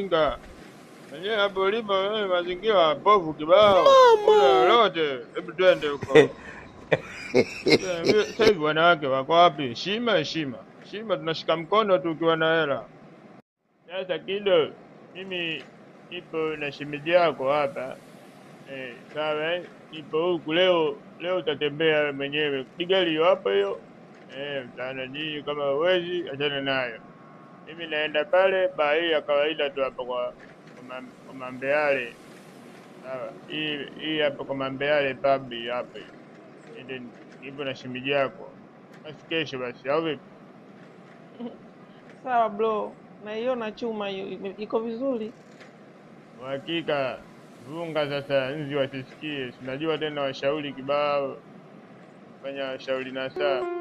ujinga. Wenyewe hapo ulipo wewe, mazingira mabovu kibao. Kuna lolote, hebu twende huko. Sasa hivi wanawake wako wapi? Heshima, heshima, heshima, tunashika mkono tu ukiwa na hela. Sasa Kido, mimi nipo na shemeji yako hapa sawa eh? Nipo huku leo, leo utatembea wewe mwenyewe, gari hiyo hapo hiyo mtaana nyinyi, kama huwezi achana nayo. Mimi naenda pale baa hii ya kawaida tu hapa kwa Mambeale, sawa? Hii hii hapa kwa Mambeale pub hii hapa hii. Nende nipo na shemeji yako, basi kesho basi, au vipi? Sawa bro, naiona chuma hiyo iko vizuri. Uhakika vunga sasa, nzi wasisikie, sinajua tena washauri kibao, fanya washauri na saa.